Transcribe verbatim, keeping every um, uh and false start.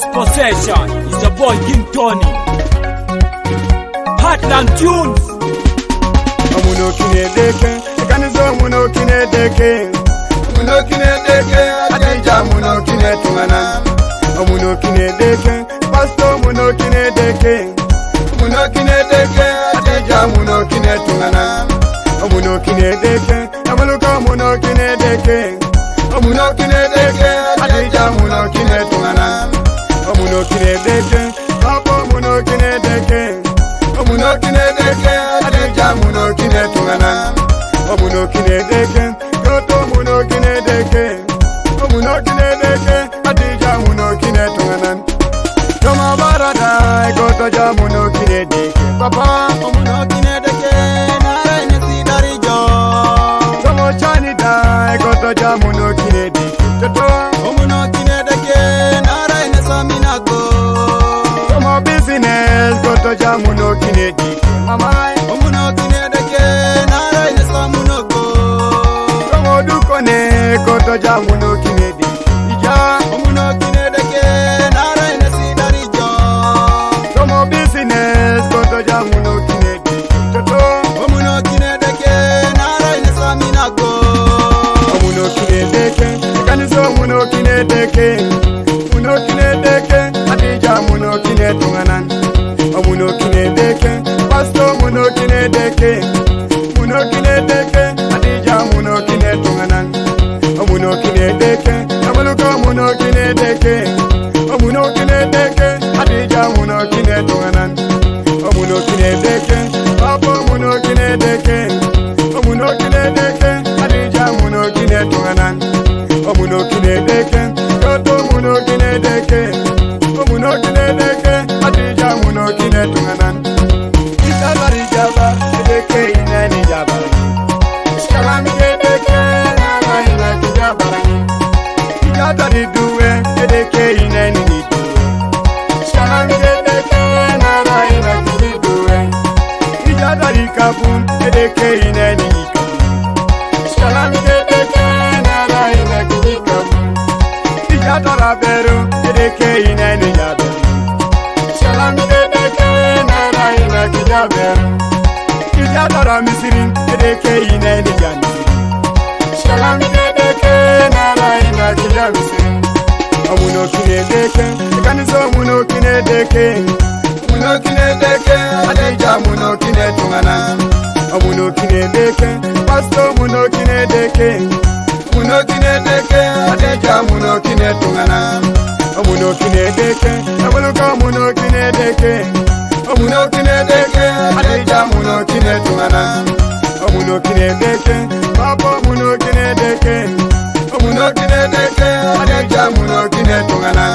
Possession is the boy King Tony. Heartland Tunes. Omuno kinedeke, ekaniza omuno kinedeke. Omuno kinedeke, Adija muno kinetungana. Omuno kinedeke, Pastor muno kinedeke. Omuno kinedeke, Adija muno kinetungana. Omuno kinedeke, Amaluka muno kinedeke. Omuno kinedeke, Adija muno kinetungana. Omuno kinedeke, Papa muno kinedeke. Omuno kinedeke, Adija muno kinetungana. Omuno kinedeke, Toto muno kinedeke. Omuno kinedeke, Adija muno kinetungana. Toma barada, Goto ja muno kinedeke. Papa, omuno kinedeke, nara ene sidari jo. Tomo chani da, Goto ja muno kinedeke. Toto, omuno kinedeke, nara ene saminago. Tomo business, Goto ja muno kinedeke. Mama, omuno kinedeke, nara ene samunogo. Tomo dukone, Goto ja muno kinedeke. Ija, omuno kinedeke, nara ene sidari jo. Tomo business, Goto ja muno kinedeke. Toto, omuno kinedeke, nara ene saminago. Omuno kinedeke, ekaniza omuno kinedeke. Muno kinedeke, Adija muno kinetungana. Omuno kinedeke, Pastor muno kinedeke. Muno kinedeke, Adija muno kinetungana. Omuno kinedeke, Amaluka muno kinedeke. Omuno kinedeke, Adija muno kinetungana. Omuno kinedeke, Papa muno kinedeke. Omuno kinedeke, Adija muno kinetungana. Omuno kinedeke, Toto muno kinedeke. Omuno kinedeke, Adija muno kinetungana. Ijaba rijaba, edeke ineni jaba. Shalami edeke, nara ina kijaba. Ijata di duwe, edeke ineni ni duwe. Shalami edeke, nara ina kiji duwe. Ijata di kabu, edeke ineni ni kabu. Shalami edeke, nara ina kiji kabu. Ijata rabero, edeke ineni jabe. Shalami edeke, nara ina kiji jabe. Ijata ra Misiri, edeke ineni jani. Shalami edeke, nara ina kiji Misiri. Omuno kinedeke, ekaniza omuno kinedeke. Omuno kinedeke, Adija muno kinetungana. Omuno kinedeke, Pastor muno kinedeke. Omuno kinedeke, Adija muno kinetungana. Omuno kinedeke, Amaluka muno kinedeke. Omuno kinedeke, Adija muno kinetungana. Omuno kinedeke, Papa muno kinedeke. Omuno kinedeke, Adija muno kinetungana.